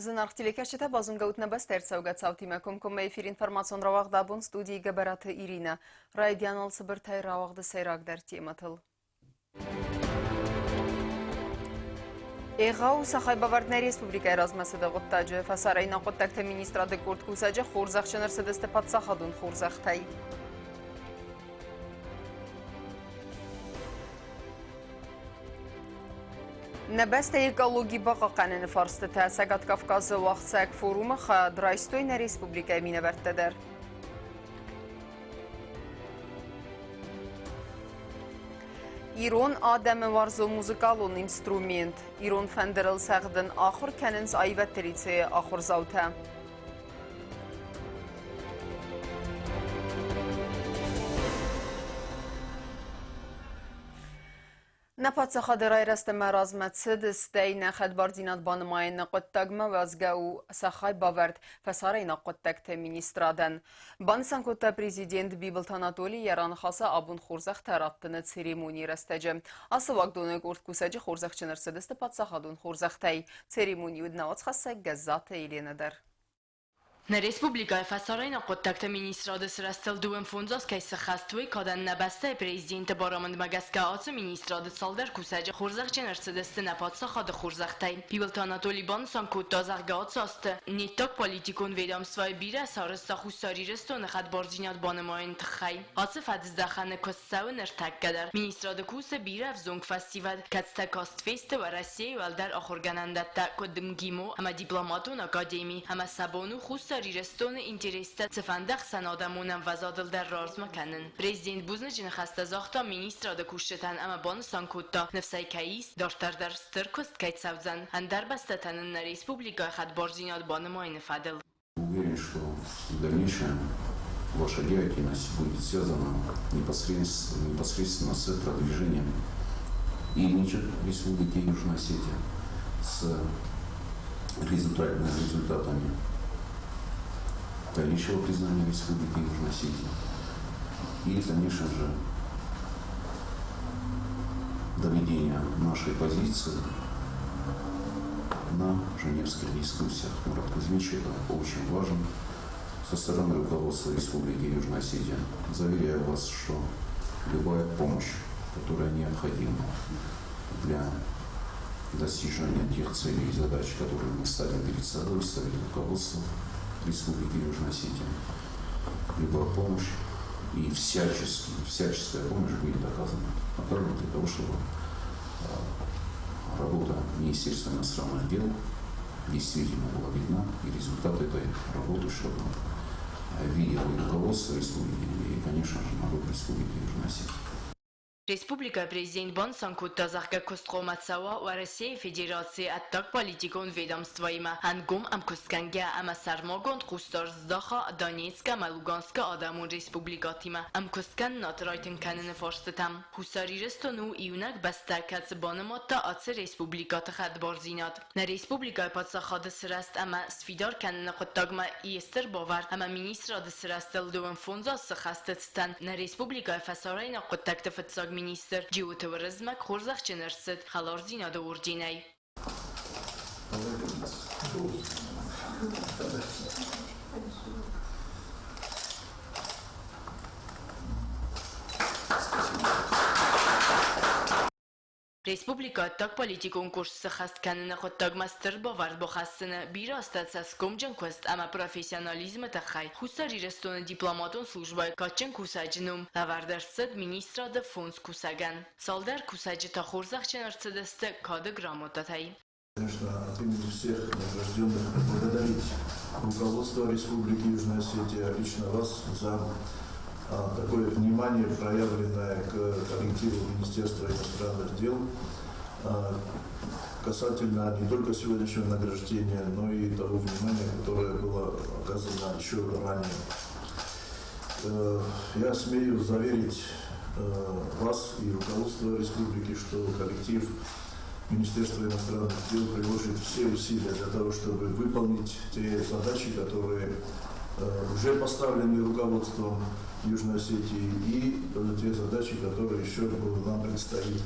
Зынаргъ телекӕсджытӕ, базонгӕ ут нӕ бӕстӕ ӕрцӕугӕ цаутимӕ комкоммӕ эфир информацион рауагъд абон студийы Гӕбӕраты Иринӕ. Райдианыл цыбыртӕй рауагъды сӕйрагдӕр темӕтыл. Егъау сӕ хайбавӕрд нӕ республикӕйы размӕцыды хъуыддаджы. Фӕсарӕйнаг хъуыддӕгты министрады къорд кусӕджы хорзӕхджын ӕрцыдысты паддзахадон хорзӕхтӕй. Нӕ бӕстӕйы экологи бахъахъхъӕныны фарстытӕ Цӕгат Кавказы уагъдцӕг форумы хайад райстой нӕ республикӕйы минӕвӕрттӕ дӕр. Ирон адӕмы уарзон музыкалон инструмент. Ирон фӕндырыл цӕгъдын ахуыр кӕнынц аивӕдты лицейы ахуырдзаутӕ. Нӕ паддзахады райрӕзт ӕмӕ размӕ цыд, стӕй нӕ хӕдбардзинад банымайыны хъуыддагмӕ уӕзгӕ у сӕ хайбавӕрд фӕсарӕйнаг хъуыддӕгты министрадӕн. Банысан кодта президент Бибылты Анатоли йӕ раныхасы абон хорзӕхтӕ раттыны церемонийы рӕстӕджы. Ацы уагдоны къорд кусӕджы хорзӕхджын ӕрцыдысты паддзахадон хорзӕхтӕй. Церемонийы уыд науӕдзхӕссӕг Гӕззаты Еленӕ дӕр. Нӕ республикӕйы фӕсарӕйнаг хъуыддӕгты министрады сырӕзтыл дыууын фондз аз кӕй сыххӕст, уый кадӕн нӕ бӕстӕйы президенты барамындмӕ гӕсгӕ ацы министрады цалдӕр кусӕджы хорзӕхджын ӕрцыдысты нӕ паддзахады хорзӕхтӕй. Бибылты Анатоли банысан кодта, зӕгъгӕ, ацы азты не ттагполитикон ведомствойы бирӕ сарӕзта Хуссар Ирыстоны хӕдбардзинад банымайыны тыххӕй. Ацы фӕдыздӕхӕны куыст цӕуы ныртӕккӕ дӕр. Министрады кусы бирӕ ӕвзонг фӕсивӕд, кӕцытӕ каст фесты Уӕрӕсейы уӕлдӕр ахуыргӕнӕндӕттӕ, куыд МГИМО ӕмӕ дипломатон академи, ӕмӕ сӕ бон у Хуссар Ирыстоны интерестӕ цыфӕнды ӕхсӕнадӕмон ӕмвӕзадыл дӕр размӕ кӕнын. Президент бузныджы ныхӕстӕ загъта министрады кусджытӕн ӕмӕ банысан кодта, ныфсӕй кӕй ис, дарддӕр дӕр стыр куыст кӕй цӕудзӕн, ӕндӕр бӕстӕтӕн ын нӕ республикӕйы хӕдбардзинад банымайыны фӕдыл. Уверен, что в дальнейшем ваша деятельность будет связана непосредственно, непосредственно с продвижением имиджа Республики Южная Осетия, с результатами дальнейшего признания Республики Южная Осетия и, конечно же, доведения нашей позиции на Женевских дискуссиях. Мурат Кузьмич, это очень важен. Со стороны руководства Республики Южная Осетия заверяю вас, что любая помощь, которая необходима для достижения тех целей и задач, которые мы ставим перед собой, ставит руководство Республики Южная Осетия, любая помощь и всячески, всяческая помощь будет оказана, оказана для того, чтобы работа Министерства иностранных дел действительно была видна, и результат этой работы, чтобы видело и руководство республики, и, конечно же, народ Республики Южная Осетия. Республикӕйы президент банысан кодта, зӕгъгӕ, куыстхъомӕ цӕуа Уӕрӕсейы Федерацийы ӕддагполитикон ведомствоимӕ ӕнгом ӕмкуыстгӕнгӕ ӕмӕ сӕрмагонд хъусдард здаха Донецкы ӕмӕ Луганскы адӕмон республикӕтимӕ ӕмкуысткӕнынад райтынг кӕныны фарстытӕм. Хуссар Ирыстон у иунӕг бӕстӕ, кӕцы банымадта ацы республикӕты хӕдбардзинад. Нӕ республикӕйы паддзахады сырӕзт ӕмӕ сфидар кӕныны хъуыддагмӕ йе стыр бавӕрд ӕмӕ министрады сырӕзтыл дыууын фондз азы хӕсты цытӕн нӕ республикӕйы фӕсарӕйнаг хъуыддӕгты фыццаг министр Джиоты Уырызмӕг хорзӕхджын ӕрцыд Хӕлардзинады орденӕй. Республикӕ ӕддагполитикон курс сыххӕст кӕныны хъуыддагмӕ стыр бавӕрд бахӕссыны бирӕ азтӕ цӕсгомджын куыст ӕмӕ профессионализмы тыххӕй Хуссар Ирыстоны дипломатон службӕйы кадджын кусӕджы ном лӕвӕрд ӕрцыд министрады фондз кусӕгӕн. Цалдӕр кусӕджы та хорзӕхджын ӕрцыдысты кады грамотатӕй. Конечно, от имени всех награжденных поблагодарить руководство Республики Южная Осетия, лично вас за такое внимание, проявленное к коллективу Министерства иностранных дел касательно не только сегодняшнего награждения, но и того внимания, которое было оказано еще ранее. Я смею заверить вас и руководство республики, что коллектив Министерство иностранных дел приложит все усилия для того, чтобы выполнить те задачи, которые уже поставлены руководством Южной Осетии, и те задачи, которые еще нам предстоит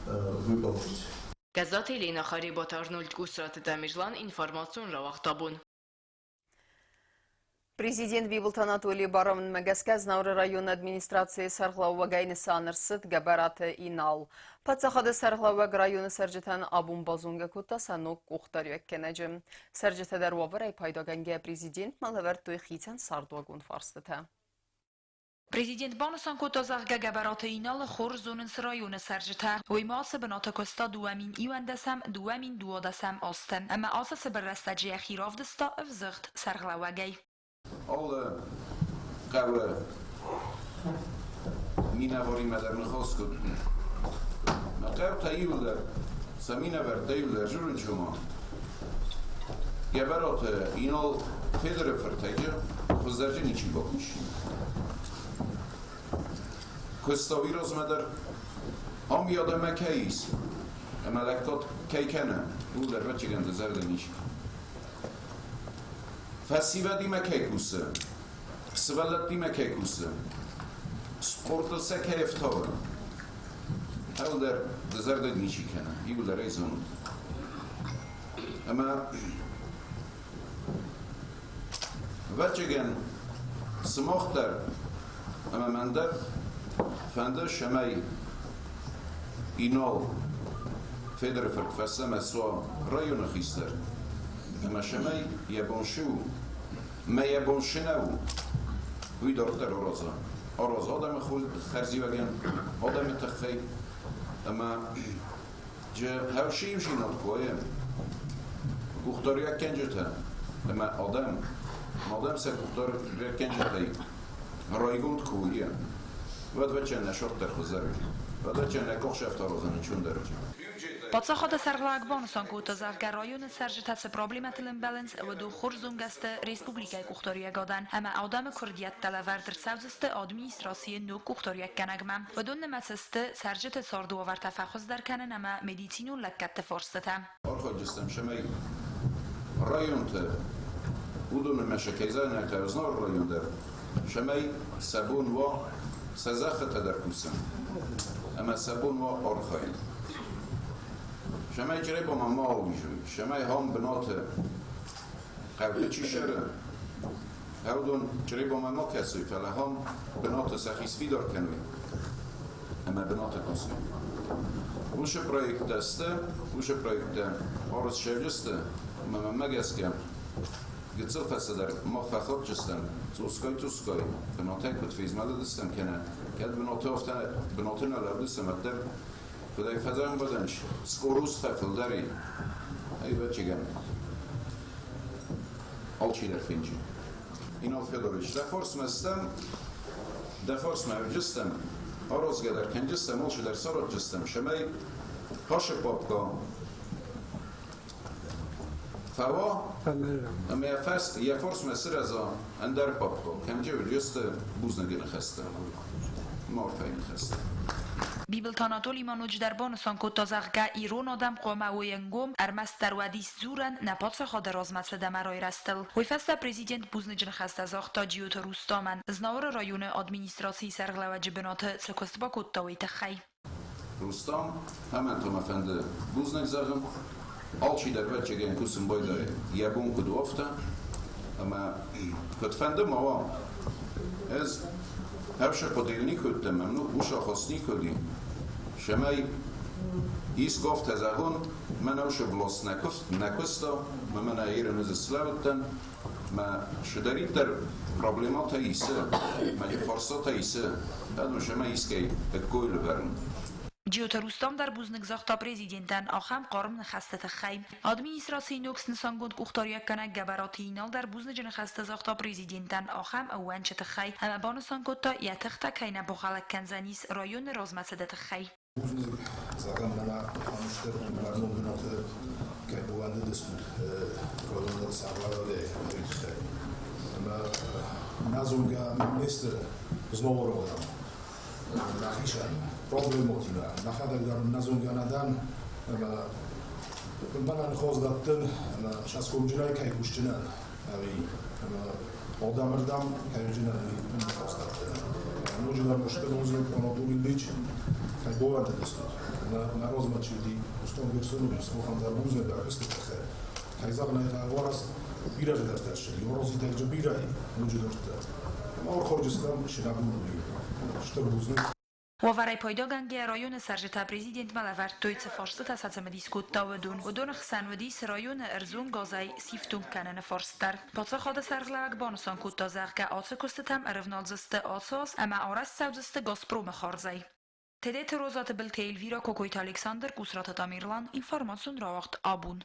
выполнить. Гӕззаты Еленӕ, Харебаты Арнольд, Къусраты Тамерлан, информацион рауагъд абон. Президент Бибылты Анатолийы барамындмӕ гӕсгӕ Знауыры районы администрацийы сӕргълӕууӕгӕй нысан ӕрцыд Гӕбӕраты Инал. Паддзахады сӕргълӕууӕг районы цӕрджытӕн абон базонгӕ кодта сӕ ног къухдариуӕггӕнӕджы. Цӕрджытӕ дӕр уавӕрӕй пайдагӕнгӕ президентмӕ лӕвӕрдтой хицӕн цардуагон фарстытӕ. Президент банысан кодта, зӕгъгӕ, Гӕбӕраты Иналы хорз зонынц районы цӕрджытӕ. Уый ма ацы бынаты куыста 2011-ӕм, 2012-ӕм азты ӕмӕ ацы цыбыр рӕстӕджы йӕхи равдыста ӕвзыгъд сӕргълӕууӕгӕй. Алы хъӕуы минӕваримӕ дӕр ныхас кодтон. Мӕ хъӕутӕ иуылдӕр, сӕ минӕвӕрттӕ иуылдӕр зырынчома. Гӕбӕраты Инал Федоры фыртӕйы хуыздӕрджы ничи бакусы. Куыста уый размӕ дӕр ам адӕммӕ кӕй ис ӕмӕ лӕггад кӕй кӕны, ууыл дӕр ӕвӕццӕгӕн дызӕрдыг ис. Фӕсивӕдимӕ кӕй кусы, сывӕллӕттимӕ кӕй кусы, спортыл сӕ кӕй ӕфтауы, ӕлдӕр дызӕрдыг ничи кӕны, иуылдӕр ӕй зонут. Ӕмӕ ӕвӕццӕгӕн сымах дӕр ӕмӕ мӕн дӕр фӕнды, цӕмӕй Инал Федоры фырт фӕстӕмӕ суа районы хистӕр, ӕмӕ цӕмӕй йӕ бон цы у, мӕ йӕ бон цы нӕ у, уый дарддӕр араза. Араза адӕмы хӕрзиуӕгӕн, адӕмы тыххӕй ӕмӕ хӕвсы иузинад куы уайы, къухдариуӕггӕнджытӕ ӕмӕ адӕм, адӕм сӕ къухдариуӕггӕнджытӕй райгонд куы уыйы, уӕд вӕччӕн нӕ сӕрддӕр хуыздӕр уыди, уӕд вӕччӕн нӕ къухсӕфт аразын ӕнцондӕр уыди. Паддзахады сӕргълӕууӕг банысан кодта, зӕгъгӕ, районы цӕрджытӕ цы проблемӕтыл ӕмбӕлынц, уыдон хорз зонгӕ сты республикӕйы къухдариуӕгадӕн ӕмӕ адӕмы куырдиӕттӕ лӕвӕрд ӕрцӕудзысты администрацийы ног къухдариуӕггӕнӕгмӕ. Уыдон нымӕцы сты цӕрджыты царды уавӕртӕ фӕхуыздӕр кӕнын ӕмӕ медицинон лӕггӕдты фарстытӕ. Архайдзыстӕм, цӕмӕй районты, уыдоны ма сӕ кӕй зӕгъинӕгтӕ Знауыры район дӕр, цӕмӕй сӕ бон уа сӕ зӕххытӕ дӕр кусын ӕмӕ сӕ бон уа архайын. Цӕмӕй Чъребама ма ауизой, цӕмӕй ахӕм бынаты хъӕуты чи цӕры, уыдон Чъребама ма кӕсой, фӕлӕ ахӕм бынаты сӕхи сфидар кӕной ӕмӕ бынаты кусой. Уыцы проекттӕ сты, уыцы проекттӕ арӕзт сты ӕмӕ мӕнмӕ гӕсгӕ гыццыл фӕстӕдӕр мах фӕхатдзыстӕм цъусгай-цъусгай, бынатӕй куыд фезмӕлыдыстӕм кӕнӕ кӕд бынаты афтӕ бынаты нӕ лӕудыстӕм, уӕддӕр куыдӕй фӕзӕгъын скорус фӕфылдӕр и, ӕвӕццӕгӕн, алчидӕр фенджын. Инал Федорович, дӕ фарсмӕ стӕм, дӕ фарсмӕ уыдзыстӕм, аразгӕ дӕр кӕндзыстӕм, алчидӕр сараздзыстӕм, цӕмӕй Хасы папка фӕуа ӕмӕ йӕ фарсмӕ сырӕза ӕндӕр папка, кӕмджы уыдысты бузныджы ныхӕстӕ, арфӕйы ныхӕстӕ. Бибылты Анатоли ма ноджыдӕр банысан кодта, зӕгъгӕ, ирон адӕм хъуамӕ уой ӕнгом, ӕрмӕстдӕр уӕд ис дзурӕн нӕ паддзахады размӕцыд ӕмӕ райрӕзтыл. Уый фӕстӕ президент бузныджы ныхӕстӕ загъта Джиоты Рустамӕн, Знауыры районы администрацийы сӕргълӕууӕджы бынаты цы куыст бакодта, уый тыххӕй. Рустам, ӕмӕ та мӕ фӕнды бузныг зӕгъын, алчидӕр ӕвӕццӕгӕн кусын байдайы йӕ бон куыд у, афтӕ. Ӕмӕ куыдфӕнды ма уа, ӕз ӕфсӕ хъуыдыйыл никуы уыдтӕн, мӕн ус ахаст никуы уыди, цӕмӕй искуы афтӕ зӕгъон, мӕн ӕвсӕ власт нӕ куыста, мӕ мӕнӕ ерын ӕз слӕууыдтӕн, мӕ цыдӕриддӕр проблемӕтӕ исы, мӕ фарстатӕ исы, ӕдмӕ сӕмӕ искӕй ӕккой лӕвӕрын. Джиоты Рустам дӕр бузныг загъта президентӕн ахӕм хъарм ныхӕсты тыххӕй. Администрацийы ног снысангонд къухдариуӕггӕнӕг Гӕбӕраты Инал дӕр бузныджы ныхӕстӕ загъта президентӕн ахӕм ӕууӕнчы тыххӕй ӕмӕ банысан кодта, йӕ тыхтӕ кӕй нӕ бахӕлӕг кӕндзӕнис районы размӕцыды тыххӕй. Бузныг, зӕгъӕм, мӕнӕ ӕнустӕр бӕрнон бынаты кӕй бауӕндыдыстут районы сӕргълӕууӕгӕй, уый тыххӕй. Ӕмӕ нӕ зонгӕ не сты Знауыры адӕм нӕхицӕн проблемотимӕ. Нӕхӕдӕг дӕр нӕ зонгӕ нӕ дӕн ӕмӕ мӕнӕн ныхас дӕттын ӕмӕ цӕсгомджынӕй кӕй кусджынӕн. Ӕви адӕмырдӕм кӕйджын ӕви фӕстӕгтӕ. Ноджыдӕр стыр бузныг Анатолий Ильич, кӕй бавӕрдыдыстут. Нӕ размӕ чи уыди, Рустам Герсонович, сымахӕн дӕр бузныг ӕркуысты тыххӕй. Кӕй зӕгъын ӕй хъӕуы, бирӕ зыдӕртӕ сты, Евразийы бирӕ ноджыдӕр ӕмӕ ӕрхорджыстӕм се нӕбон уыди. Стыр бузныг. Уавӕрӕй пайдагӕнгӕйӕ районы цӕрджытӕ президентмӕ лӕвӕрдтой, цы фарстытӕ сӕ цымыдис кодта, уыдон. Уыдоны хсӕн уыдис районы ӕрдзон газӕй сифтонг кӕныны фарст дӕр. Паддзахады сӕргълӕууӕг банысан кодта, зӕгъгӕ, ацы куыстытӕм ӕрывналдзысты ацы аз ӕмӕ арӕзт цӕудзысты Газпромы хардзӕй. Тедеты Розаты Былты Эльвира, Кокойты Александр, Къусраты Тамерлан, информацион рауагъд Абон.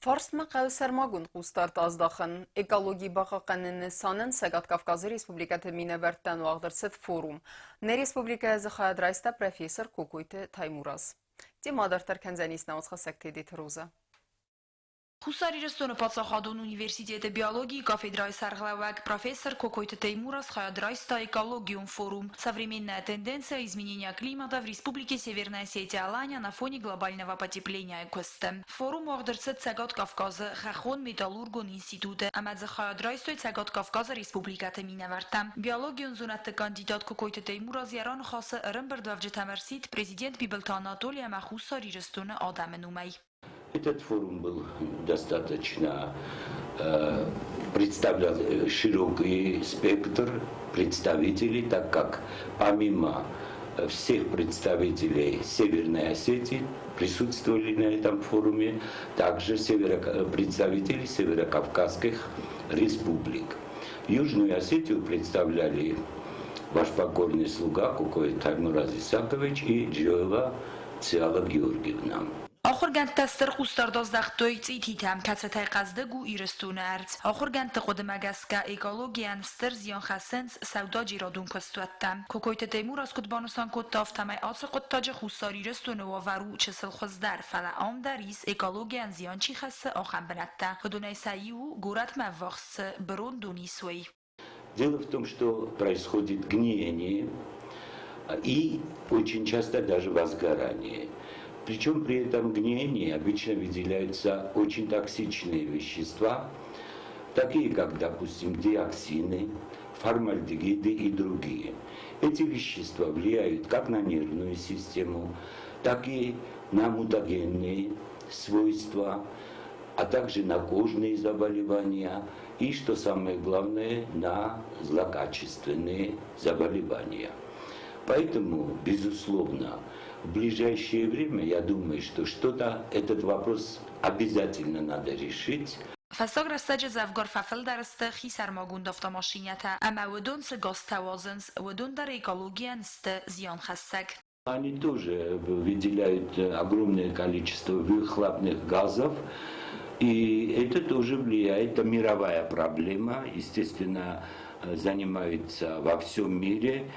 Фарстмӕ хъӕуы сӕрмагонд хъусдард аздахын. Экологи бахъахъхъӕныны нысанӕн Цӕгат Кавказы республикӕты минӕвӕрттӕн уагъд ӕрцыд форум. Нӕ республикӕйы дзы хайад райста профессор Кокойты Таймураз. Темӕ дарддӕр кӕндзӕнис нӕ уацхӕссӕг Тедеты Роза. Хуссар Ирыстоны паддзахадон университеты биологийы кафедрӕйы сӕргълӕууӕг профессор Кокойты Теймураз хайад райста экологион форум «Современная тенденция изменения климата в Республике Северная Осетия-Алания на фоне глобального потепления» куысты. Форум уагъд ӕрцыд Цӕгат Кавказы хӕххон-металлургон институты ӕмӕ дзы хайад райстой Цӕгат Кавказы республикӕты минӕвӕрттӕ. Биологион зонӕдты кандидат Кокойты Теймураз йӕ раныхасы ӕрӕмбырдуӕвджытӕм ӕрсидт президент Бибылты Анатоли ӕмӕ Хуссар Ирыстоны адӕмы номӕй. Этот форум был достаточно представлял широкий спектр представителей, так как помимо всех представителей Северной Осетии присутствовали на этом форуме также представители северокавказских республик. Южную Осетию представляли ваш покорный слуга Кукой Таймураз Исакович и Джоева Циала Георгиевна. Ахуыргӕндтӕ стыр хъусдард аздӕхтой цъититӕм, кӕцытӕй хъӕздыг у Ирыстоны ӕрдз. Ахуыргӕндты хъуыдымӕ гӕсгӕ, экологийӕн стыр зиан хӕссынц сӕудӕджерадон куыстуӕттӕ. Кокойты Теймураз куыд банысан кодта, афтӕмӕй ацы хъуыддаджы Хуссар Ирыстоны уавӕр у чысыл хуыздӕр, фӕлӕ ам дӕр ис, экологийӕн зиан чи хӕссы, ахӕм бынӕттӕ. Уыдонӕй сӕ иу у, горӕтмӕ ӕввахс цы бырондон ис, уый. Дело в том, что происходит гниение и очень часто даже возгорание. Причем при этом гниении обычно выделяются очень токсичные вещества, такие как, допустим, диоксины, формальдегиды и другие. Эти вещества влияют как на нервную систему, так и на мутагенные свойства, а также на кожные заболевания и, что самое главное, на злокачественные заболевания. Поэтому, безусловно, в ближайшее время, я думаю, что что-то, этот вопрос обязательно надо решить. Фӕстаг рӕстӕджы дзӕвгар фӕфылдӕр сты хисӕрмагонд автомашинӕтӕ ӕмӕ уыдон цы газтӕ уадзынц, уыдон дӕр экологийӕн сты зианхӕссӕг. Они тоже выделяют огромное количество выхлопных газов, и это тоже влияет, это мировая проблема, естественно, занимаются во всем мире,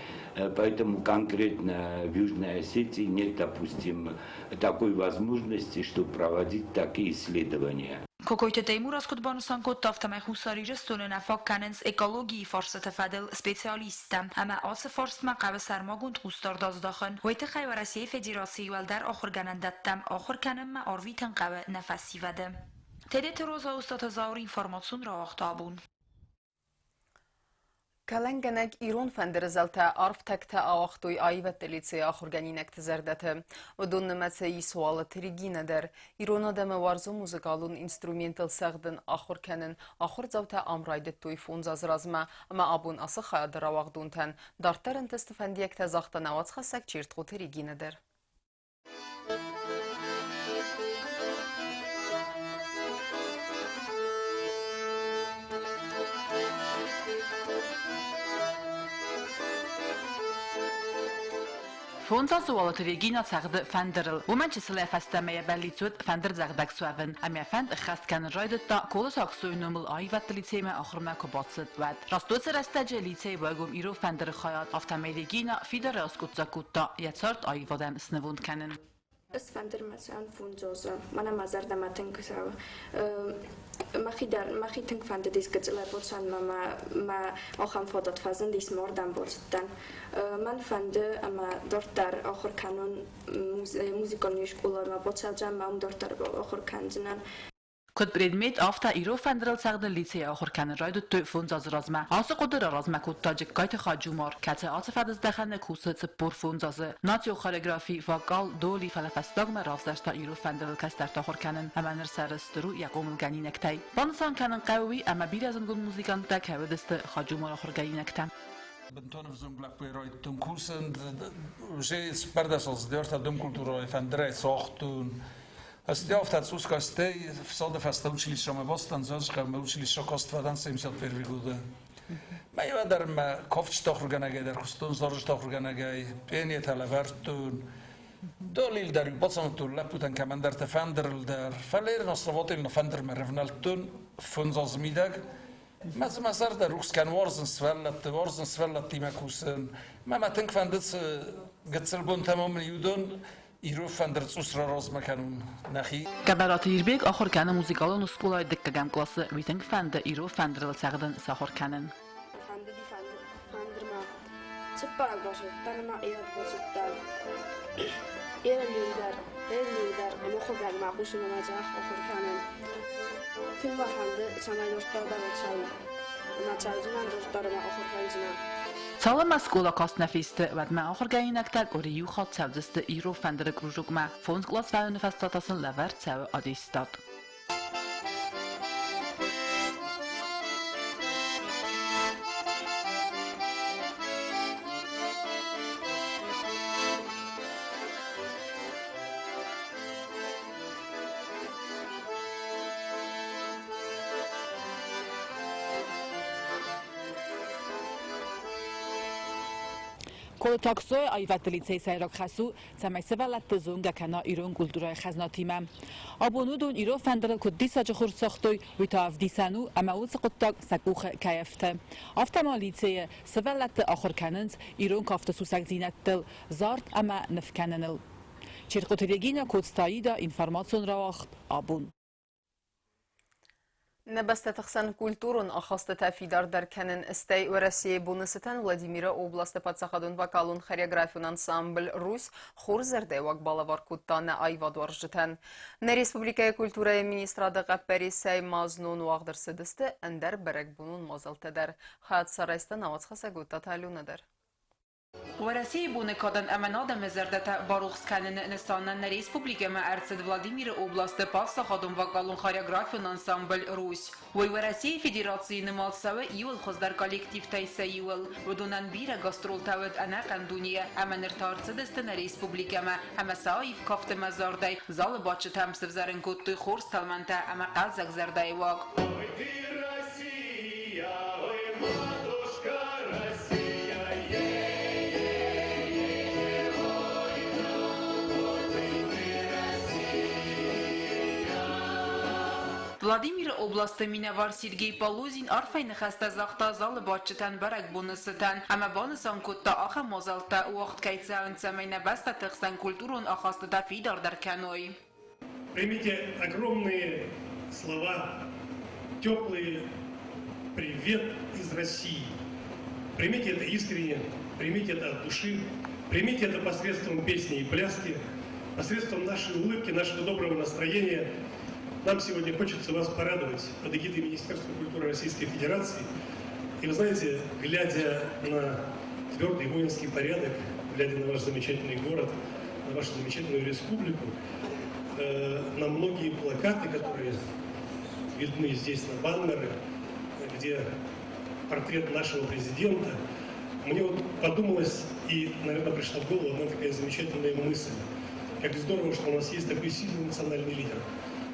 поэтому конкретно в Южной Осетии нет, допустим, такой возможности, чтобы проводить такие исследования. Кокойты Теймураз куыд банысан кодта, афтӕмӕй Хуссар Ирыстоны нӕ фаг кӕнынц экологийы фарстыты фӕдыл специалисттӕ ӕмӕ ацы фарстмӕ хъӕуы сӕрмагонд хъусдард аздахын. Уый тыххӕй Уӕрӕсейы Федерацийы уӕлдӕр ахуыргӕнӕндӕттӕм ахуыр кӕнынмӕ арвитын хъӕуы нӕ фӕсивӕды. Тедеты Роза Устаты Зауыр информацион рауагъта абон. Кӕлӕнгӕнӕг ирон фӕндыры зӕлтӕ арф тӕгтӕ ауагътой аивӕдты лицейы ахуыргӕнинӕгты зӕрдӕты. Уыдон нымӕцы ис Уалыты Регинӕ дӕр. Ирон адӕмы уарзон музыкалон инструментыл цӕгъдын ахуыр кӕнын ахуырдзаутӕ ам райдыдтой фондз азы размӕ ӕмӕ абон ацы хайады рауагъдонтӕн дарддӕр ӕнтысты фӕндиӕгтӕ загъта нӕ уацхӕссӕг Чертхъоты Регинӕ дӕр. Фондз азы Уалыты Регина цӕгъды фӕндырыл. Уымӕн чысылӕй фӕстӕмӕ йӕ бӕллиц уыд фӕндырдзӕгъдӕг суӕвын. Ӕмӕ фӕнд ӕххӕст кӕнын райдыдта, Колосаг Сойы номыл аивӕдты лицеймӕ ахуырмӕ куы бацыд, уӕд. Раст уыцы рӕстӕджы лицейы байгом ирон фӕндыры хайад, афтӕмӕй Регина фидарӕй аскъуыддзаг кодта йӕ цард аивадӕн снывонд кӕнын. Ӕз фӕндырмӕ цӕуын фондзозы, мӕнӕ мӕ зӕрдӕмӕ тынг цӕуы. Мӕхи дӕр мӕхи тынг фӕндыдис гыццылӕй Ботсанмӕ мӕ мӕ ахӕм фадат фӕзындис, ме рдӕм бацыдтӕн. Мӕн фӕнды ӕмӕ дарддӕр ахуыр кӕнон музыкон скъоламӕ бацӕудзӕн, мӕ уым дарддӕр ахуыр кӕндзынӕн. Куыд предмет, афтӕ ирон фӕндырыл цӕгъдын лицейы ахуыр кӕнын райдыдтой фондз азы размӕ. Ацы хъуыды раразмӕ кодта Джыккайты Хаджумар, кӕцы ацы фӕдыздӕхӕны кусы 45 азы. Национ хореографи, вокал, доли, фӕлӕ фӕстагмӕ равзӕрста ирон фӕндырыл кӕстӕрты ахуыр кӕнын ӕмӕ ныр сӕрыстыр у йӕ хъомылгӕнинӕгтӕй. Банысан кӕнын хъӕуы уый, ӕмӕ бирӕ зындгонд музыканттӕ кӕй уыдысты Хаджумары ахуыргӕнинӕгтӕ. Бынтон ӕвзонг лӕппуйы райдыдтон кусын, уже цыппӕрдӕсӕлдзыдӕртӕ домкультурӕйы фӕндырӕй цагътон. Ӕстӕ цъус кастӕй фсады фӕстӕ училищемӕ бацыдтӕн, Дзӕуджыхъӕумӕ училище каст фӕдӕн 71 годы. Мӕ дӕр мӕ кафджыты ахуыргӕнӕгӕй дӕр куыстон, зарджыты ахуыргӕнӕгӕй, премиятӕ лӕвӕрдтон. Долил дӕр бацамыдтон лӕппутӕн кӕмӕндӕртӕ фӕндырыл дӕр. Фӕлӕ Ирнасраватыл фӕндырмӕ рӕвнӕлдтон фондз азы мидӕг. Мӕ дзы мӕ зӕрдӕ рухс кӕны, уарзын сывӕллӕтты, уарзын сывӕллӕттимӕ кусын. Мӕ мӕ тынг фӕнды цы гыццыл бонтӕ мӕм уыдон ирон фӕндыр цъус раразмӕ кӕнун нӕхи. Гӕбӕраты Ирбег ахуыр кӕны музыкалон скъолайы дыккӕгӕм къласы, уый тынг фӕнды ирон фӕндырыл цӕгъдын сахуыр кӕнын. Фӕндыди фӕндырмӕ цыппар базыдтан ӕмӕ ирӕд базыдтан. Ерӕн-иу дӕр, ерӕн-иу дӕр ӕмӕ хуыгӕгмӕ хъусын ӕмӕ дзӕбӕх ахуыр кӕнын. Тынг мӕ фӕнды, цӕмӕй дарддӕр дӕр цӕуон. Ӕмӕ цӕудзынӕн дарддӕр ӕмӕ ахуыр кӕндзынӕн. Цалынмӕ скъола каст нӕ фесты, уӕдмӕ ахуыргӕнинӕгтӕ къуыри иу хатт цӕудзысты ирон фӕндыры кружокмӕ, фондз кълас фӕуыны фӕстӕ та сын лӕвӕрд цӕуы аттестат. Колотаксойы аивӕдты лицейы сӕйраг хӕс у, цӕмӕй сывӕллӕтты зонгӕ кӕна ирон культурӕйы хӕзнатимӕ. Абон уыдон ирон фӕндырыл куыд диссаджы хур цагътой, уый та ӕвдисӕн у, ӕмӕ уыцы хъуыддаг сӕ къухы кӕй ӕфты. Афтӕ ма лицейы сывӕллӕтты ахуыр кӕнынц ирон кафты сусӕгдзинӕдтыл, зард ӕмӕ ныв кӕныныл. Черкъоты Регинӕ, Коцты Аида, информацион рауагъд «Абон». Нӕ бӕстӕты хсӕн культурон ахастытӕ фидардӕр кӕнын, стӕй Уӕрӕсейы боны цытӕн Владимиры областы паддзахадон вокалон-хореографион ансамбль «Русь» хорз зӕрдӕйы уаг балӕвар кодта нӕ аивадуарзджытӕн. Нӕ республикӕйы культурӕйы министрады хъӕппӕрисӕй ма знон уагъд ӕрцыдысты ӕндӕр бӕрӕгбонон мадзӕлттӕ дӕр. Хайад сарӕзта науӕдзхӕссӕг Уыдтаты Аленӕ дӕр. Уӕрӕсейы боны кадӕн ӕмӕ адӕмы зӕрдӕтӕ барухс кӕныны нысанӕн нӕ республикӕмӕ ӕрцыд Владимиры областы паддзахадон вокалон-хореографион ансамбль «Русь». Уый Уӕрӕсейы Федерацийы нымад цӕуы иуыл хуыздӕр коллективтӕй сӕ иуыл. Уыдонӕн бирӕ гастролтӕ уыд ӕнӕхъӕн дунейы ӕмӕ ныр та ӕрцыдысты нӕ республикӕмӕ ӕмӕ сӕ аив кафты мӕ зардӕй залы бадджытӕм сывзӕрын кодтой хорз тӕлмӕнтӕ ӕмӕ хъӕлдзӕг зӕрдӕйы уаг. Ой, ты Россия, ой, матушка Россия, е-е-е, ой, вот и ты Россия. Владимиры областы минӕвар Сергей Полозин арфӕйы ныхӕстӕ загъта залы бадджытӕн бӕрӕгбоны цытӕн ӕмӕ банысан кодта, ахӕм мадзӕлттӕ уагъд кӕй цӕуынц, цӕмӕй нӕ бӕстӕты хсӕн культурон ахастытӕ фидардӕр кӕной. Примите огромные слова, теплые привет из России. Примите это искренне, примите это от души, примите это посредством песни и пляски, посредством нашей улыбки, нашего доброго настроения. Нам сегодня хочется вас порадовать под эгидой Министерства культуры Российской Федерации. И вы знаете, глядя на твердый воинский порядок, глядя на ваш замечательный город, на вашу замечательную республику, на многие плакаты, которые видны здесь на баннеры, где портрет нашего президента, мне вот подумалось и, наверное, пришла в голову одна такая замечательная мысль. Как здорово, что у нас есть такой сильный национальный лидер.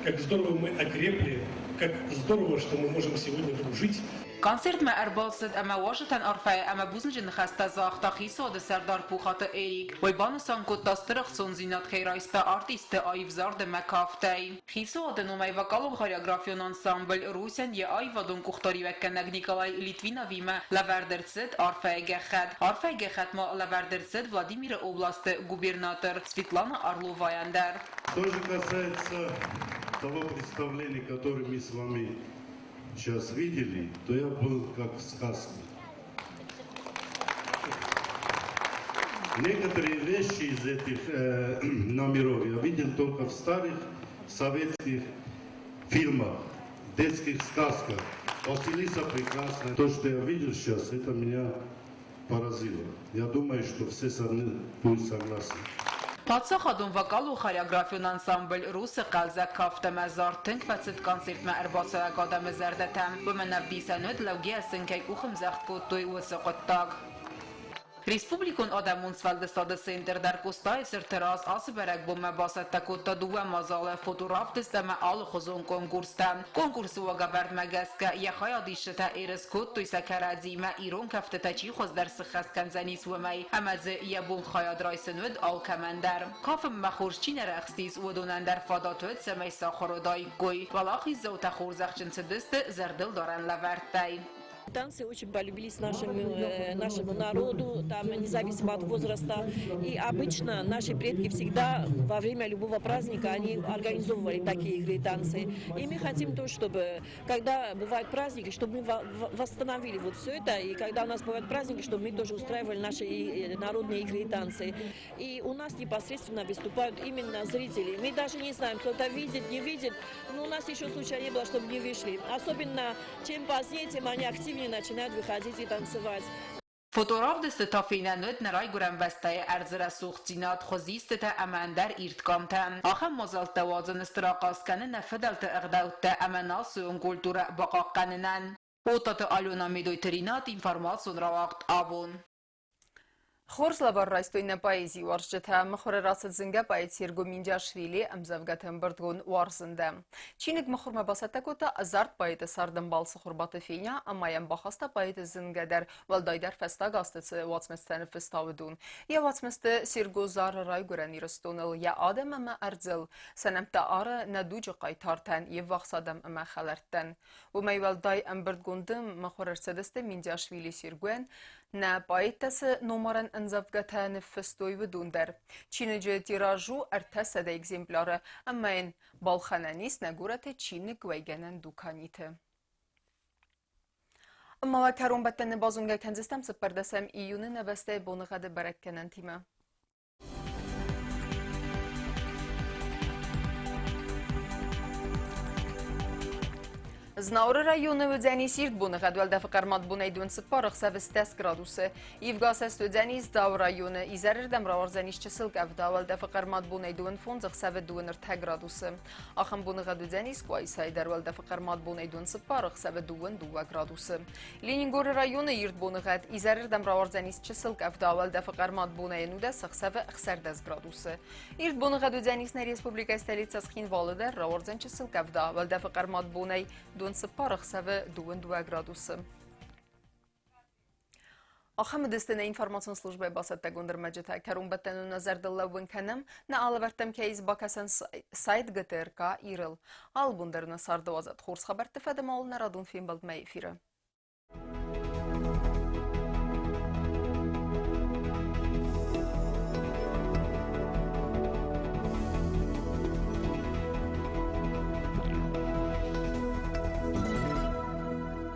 Как здорово мы окрепли, как здорово, что мы можем сегодня дружить. Концертмӕ ӕрбацыд ӕмӕ уазджытӕн арфӕйы ӕмӕ бузныджы ныхӕстӕ загъта хицауады сӕрдар Пухаты Эрик. Уый банысан кодта стыр ӕхцондзинад кӕй райста артистты аив зард ӕмӕ кафтӕй. Хицауады номӕй вокалон-хореографион ансамбль «Русь-ӕн» йӕ аивадон къухдариуӕггӕнӕг Николай Литвиновимӕ лӕвӕрд ӕрцыд арфӕйы гӕххӕтт. Арфӕйы гӕххӕтт ма лӕвӕрд ӕрцыд Владимиры областы губернатор Светлана Орловайӕн дӕр. Что же касается того представления, которое мы с вами сейчас видели, то я был как в сказке. Некоторые вещи из этих номеров я видел только в старых советских фильмах, детских сказках. Василиса прекрасная. То, что я видел сейчас, это меня поразило. Я думаю, что все со мной будут согласны. Паддзахадон вокалон-хореографион ансамбль Русь-ы хъӕлдзӕг кафт ӕмӕ зард тынг фӕцыд концертмӕ ӕрбацӕуӕг адӕмы зӕрдӕтӕм. Уымӕн ӕвдисӕн уыд, лӕугӕйӕ сын кӕй къухӕмдзӕгъд кодтой, уыцы хъуыддаг. Республикон адӕмон сфӕлдыстады центр дӕр Къостайы цырты раз ацы бӕрӕгбонмӕ бацӕттӕ кодта дыууӕ мадзалы, фоторавдыст ӕмӕ алыхуызон конкурстӕ. Конкурсы уагӕвӕрдмӕ гӕсгӕ йӕ хайадисджытӕ ерыс кодтой сӕ кӕрӕдзиимӕ ирон кӕфтытӕ чи хуыздӕр сыххӕст кӕндзӕнис, уымӕй, ӕмӕ дзы йӕ бон хайад райсын уыд алкӕмӕн дӕр. Кафынмӕ хорз чи нӕ рӕхстис, уыдонӕн дӕр фадат уыд, цӕмӕй сахуыр уыдаиккой. Уӕлахиздзаутӕ хорзӕхджын цыдысты зӕрдылдарӕн лӕвӕрттӕй. Танцы очень полюбились нашему народу, там, независимо от возраста. И обычно наши предки всегда во время любого праздника они организовывали такие игры и танцы. И мы хотим то, чтобы, когда бывают праздники, чтобы мы восстановили вот все это. И когда у нас бывают праздники, чтобы мы тоже устраивали наши народные игры и танцы. И у нас непосредственно выступают именно зрители. Мы даже не знаем, кто-то видит, не видит, но у нас еще случая не было, чтобы не вышли. Особенно чем позднее, тем они активнее начинают выходить и танцевать. Фоторавдысты та фенӕн уыд нӕ райгуырӕн бӕстӕйы ӕрдзы рӕсугъддзинад, хуызистытӕ ӕмӕ ӕндӕр ирд къамтӕ. Ахӕм мадзӕлттӕ уадзын стыр ахъаз кӕны нӕ фыдӕлты ӕгъдӕуттӕ ӕмӕ национ культурӕ бахъахъхъӕнынӕн. Отаты Алена Медойты Ринат, информацион рауагъд «Абон». Хорз лӕвар райстой нӕ поэзиуарзджытӕ. Мыхуыры рацыд зынгӕ поэт Серго Миндиашвили ӕмдзӕвгӕты ӕмбырдгонд «Уарзын дӕ». Чиныг мыхуырмӕ бацӕттӕ кодта ӕдзард поэты цардӕмбал Цыхуырбаты Феня ӕмӕ йӕм бахаста поэты зынгӕдӕр, уӕлдайдӕр фӕстаг азты цы уацмыстӕ ныффыста, уыдон. Йӕ уацмысты Серго зары райгуырӕн Ирыстоныл, йӕ адӕм ӕмӕ ӕрдзыл, сӕ нӕмттӕ ары нӕ дуджы хъайтартӕн, йе ввахс адӕм ӕмӕ хӕлӕрттӕн. Уымӕй уӕлдай ӕмбырдгонды мыхуыр ӕрцыдысты Миндиашвили Сергуӕн, нӕ поэттӕ цы номарӕн ӕмдзӕвгӕтӕ ныффыстой, уыдон дӕр. Чиныджы тираж у 300 экземпляры ӕмӕ йын балхӕнӕн ис нӕ горӕты чиныгуӕйгӕнӕн дуканиты. Ӕмӕ кӕронбӕттӕны базонгӕ кӕндзыстӕм 14 июны нӕ бӕстӕйы боныгъӕды бӕрӕггӕнӕнтимӕ. Знауыры районы уыдзӕнис ирд боныгъӕд уӕлдӕфы хъӕрмад бонӕй дон цыппар ӕхсӕвы стӕс градусы. Ивгӕ асӕст уыдзӕнис Дзауы районы. Изӕрырдӕм рауардзӕнис чысыл къӕвда уӕлдӕфы хъӕрмад бонӕй дыууын фондз ӕхсӕвы дыууын ӕртӕ градусы. Ахӕм боныгъӕд уыдзӕнис Къуайсайы дӕр уӕлдӕфы хъӕрмад бонӕй дыууын цыппар ӕхсӕвы дыууын дыууӕ градусы. Ленингоры районы ирд боныгъӕд изӕрырдӕм рауардзӕнис чысыл къӕвда уӕлдӕфы хъӕрмад бонӕй ӕнудӕс ӕхсӕвы 16 градусы. Ирд боныгъӕд уыдзӕнис нӕ республикӕйы столицӕ Цхинвалы дӕр рауардзӕн чысыл къӕвда уӕлдӕфы хъӕрмад бонӕй дон цыппар ӕхсӕвы дыууын дыууӕ градусы. Ахӕм уыдысты нӕ информацион службӕйы бацӕттӕгонд ӕрмӕджытӕ. Кӕронбӕттӕны нӕ зӕрдыл лӕууын кӕнӕм, нӕ алӕвӕрдтӕм кӕй ис бакӕсӕн сайт ГТРК Ирыл. Алы бон дӕр нӕ царды уадзӕд хорз хабӕртты фӕдыл нӕ радон фембӕлдмӕ эфиры.